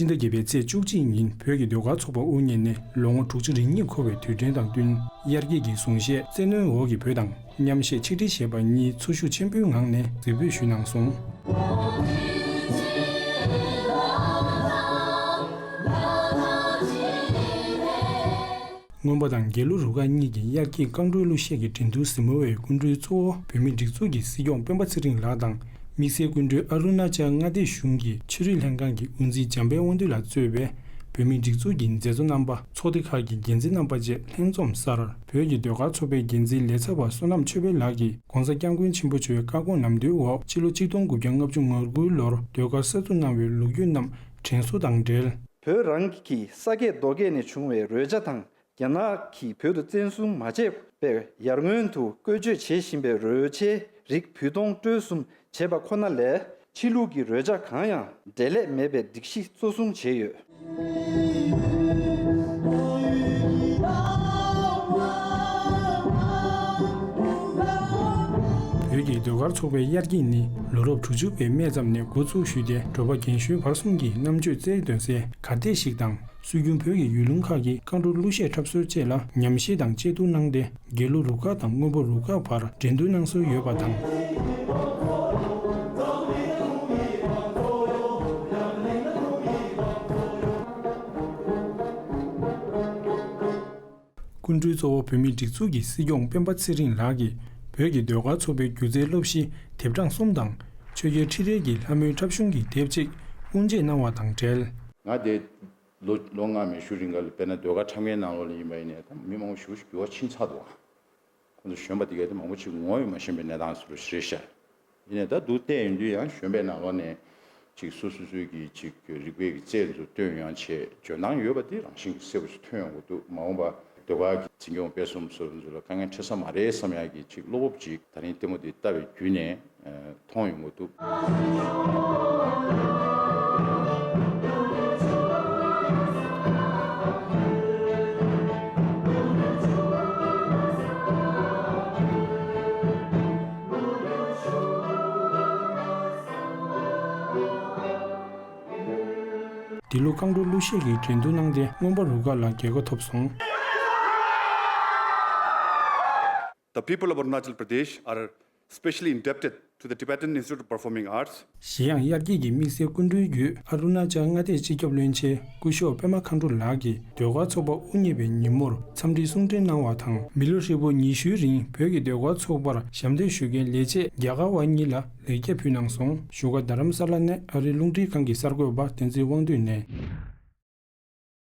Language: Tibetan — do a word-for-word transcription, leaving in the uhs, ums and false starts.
སྤྱི་ཟླ་བརྒྱད་པའི་ཚེས་བཅུ་གཅིག་ཉིན་བོད་ཀྱི་ཟློས་གར་ཚོགས་པ་དབུ་བརྙེས་ནས་ལོ་ངོ་དྲུག་ཅུ་རེ་གཉིས་འཁོར་བའི་དུས་དྲན་དང་བསྟུན། དབྱར་སྐྱིད་ཀྱི་གཟུངས་བཞེས་བཙན་གནོན་འོག་གི་བོད་དང་མཉམ་གཞས་ཆིག་སྒྲིལ་ཞེས་པ་གཉིས་འཚོ་བཞུགས་ཆེན་པོའི་ངང་ནས་གཟིགས་འབུལ་ཞུས་གནང་སོང་། མངོན་པ་དང་དགེ་ལུགས་རུ་ཁག་གཉིས་ཀྱི་དབྱར་སྐྱིད་རྐང་བྲོའི་གླུ་གཞས་ཀྱི་འགྲན་བསྡུར་གཟིགས་མོ་བའི་སྐུ་མགྲོན་གཙོ་བོ་བོད་མིའི་སྒྲིག་འཛུགས་ཀྱི་སྲིད་སྐྱོང་སྤེན་པ་ཚེ་རིང་ལགས་དང་། དམིགས་བསལ་སྐུ་མགྲོན་ཨ་རུ་ན་ཅལ་མངའ་སྡེ་གཞུང་གི་ཆོས་རིག་ལྷན་ཁང་གི་དབུ་འཛིན་འཇམ་དཔལ་དབང་འདུས་ལགས་གཙོས་པའི་བོད་མིའི་སྒྲིག་འཛུགས་ཀྱི་མཛད་གཙོ་རྣམ་པ། ཚོགས་སྡེ་ཁག་གི་འགན་འཛིན་རྣམ་པ་བཅས་ལྷན་འཛོམས་སར། བོད་ཀྱི་ཟློས་གར་ཚོགས་པའི་འགན་འཛིན་ལས་ཚབ་པ་བསོད་ནམས་ཆོས་འཕེལ་ལགས་ཀྱིས་༸གོང་ས་༸སྐྱབས་མགོན་ཆེན་པོ་མཆོག་བཀའ་དགོངས་ནམ་དུའི་འོག་ཕྱི་ལོ་ཆིག་སྟོང་དགུ་བརྒྱ་ལྔ་བཅུ་ང་དགུའི་ལོར་ཟློས་གར་གསར་འཛུགས་གནང་བའི་ལོ་རྒྱུས་རྣམས་དྲན་གསོ་དང་འབྲེལ། བོད་རང་གི་ས་སྐྱེས་རྡོ་སྐྱེས་ནས་བྱུང་བའི་རོལ་ཆ་དང་། རྒྱ་ནག་གིས་བོད་དུ་བཙན་བཟུང་མ་བྱས་པའི་ཡར་སྔོན་དུ་བཀོལ་སྤྱོད་བྱེད་བཞིན་པའི་རོལ་ཆའི་རིགས་བུ་སྟོང་ཁྲོ་གསུམ་བྱས་པ་ཁོ་ན་ལས། ཕྱི་ལུགས་ཀྱི་རོལ་ཆ་གང་ཡང་འབྲེལ་ལད་མེད་པའི་སྒྲིག་གཞི་གཙོ་བཟུང་བྱས་ཡོད། བོད་ཀྱི་ཟློས་གར་ཚོགས་པའི་དབྱར་སྐྱིད་ནི་ལོ་རབས་དྲུག་ཅུ་པའི་སྨད་ཙམ་ནས་འགོ་བཙུགས་ཞུས་ཏེ། བྲོ་པ་རྒན་གཞོན་བར་གསུམ་གྱིས་རྣམ་དཔྱོད་རྩལ་འདོན་སའི་གར་སྟེགས་ཤིག་དང་། སྲོལ་རྒྱུན་བོད་ཀྱི་ཡུལ་ལུང་ཁག་གི་རྐང་བྲོ་གླུ་གཞས་འཁྲབ་སྲོལ་བཅས་ལ་ཉམས་ཞིབ་དང་དཔྱད་བསྡུར་གནང་སྟེ། དགེ་ལུགས་རུ་ཁག་དང་མངོན་པ་རུ་ཁག་བར་འགྲན་བསྡུར་གནང་སྲོལ་ཡོད་པ་དང་། སྐུ་མགྲོན་གཙོ་བོ་བོད་མིའི་སྒྲིག་འཛུགས་ཀྱི་སྲིད་སྐྱོང་སྤེན་པ་ཚེ་རིང་ལགས་ཀྱིས་བོད་ཀྱི་ཟློས་གར་ཚོགས་པའི་སྒྱུ་རྩལ་སློབ་གཞིའི་དེབ་གྲངས་གསུམ་དང་ཆོས་རྒྱལ་ཁྲི་རལ་གྱི་ལྷ་མོའི་འཁྲབ་གཞུང་གི་དེབ་ཅིག་དབུ་འབྱེད་གནང་བ་དང་འབྲེལ། ང་དེ་ལོ་ལོ་ལྔ་མེད་ཤུལ་རིང་ག་ལ་དཔེར་ན་ཟློས་གར་འཁྲབ་མཁན་ནང་ལོགས་ལ་ཡིན་པ་ཡིན་ནའི་ད་མི་མང་པོ་ཞེ་པོ་ཞིག་འགྱུར་བ་ཕྱིན་ཚར་འདུག་ཁོང་ཚོ་གཞོན་པ་དེ་གས་དེ་མང་པོ་ཅིག་ངོ་ཡང་མ་ཤེས་པའི་གནས་སྟངས་སུ་རེད་ཤག་ཡིན་ནའི་ད་འདུག་བལྟས་ཡོང་དུས་ཡང་གཞོན་པའི་ནང་ལོགས་ནས་ཅིག་སོ་སོ་སོའི་གི་ཅིག་རིག་པའི་གི་རྩལ་ཚོ་སྟོན་ཡང་བྱས། འཇོན་ཐང་ཡོད་པ་དེ་རང་བཞིན་གྱིས་གསལ་པོ་ཞིག་ཐོན་ཡོང་གི་འདུག་མ་འོངས་པ་ཟློས་གར་གྱི་འཛིན་སྐྱོང་སྤེལ་གསུམ་སོགས་ཚོ་ལ་དཀའ་ངལ་འཕྲད་ས་མ་རེད་བསམ་ཡག་གི་ཅིག་བློ་སྤོབས་ཅིག་ད་རིང་ལྟད་མོ་འདི་ལྟ་བའི་བརྒྱུད་ནས་མཐོང་ཡོང་གི་འདུག་འདི་ལོ་རྐང་བྲོ་གླུ་གཞས་ཀྱི་འགྲན་བསྡུར་གནང་སྟེ། མངོན་པ་རུ་ཁག་ལ་རྒྱལ་ཁ་ཐོབ་སོང་། The people of Arunachal Pradesh are specially indebted to the Tibetan Institute of Performing Arts. གཞན་ཡང་། དབྱར་སྐྱིད་ཀྱི་དམིགས་བསལ་སྐུ་མགྲོན་བརྒྱུད། ཨ་རུ་ན་ཅལ་མངའ་སྡེའི་སྤྱི་ཁྱབ་བློན་ཆེན་སྐུ་ཞབས་པད་མ་མཁའ་འགྲོ་ལགས་ཀྱིས་ཟློས་གར་ཚོགས་པ་དབུ་བརྙེས་པའི་ཉིན་མོར་འཚམས་འདྲིའི་གསུང་འཕྲིན་གནང་བ་དང་། མི་ལོ་ཧྲིལ་པོ་ཉི་ཤུའི་རིང་བོད་ཀྱི་ཟློས་གར་ཚོགས་པར་ཞབས་འདེགས་ཞུ་མཁན་ལས་བྱེད་རྒྱ་གར་བ་གཉིས་ལ་ལེགས་སྐྱེས་ཕུལ་གནང་སོང་། བཞུགས་སྒར་རྡ་རམ་ས་ལ་ནས་ཨ་རིའི་རླུང་འཕྲིན་ཁང་གི་གསར་འགོད་པ་བསྟན་འཛིན་དབང་འདུས་ནས།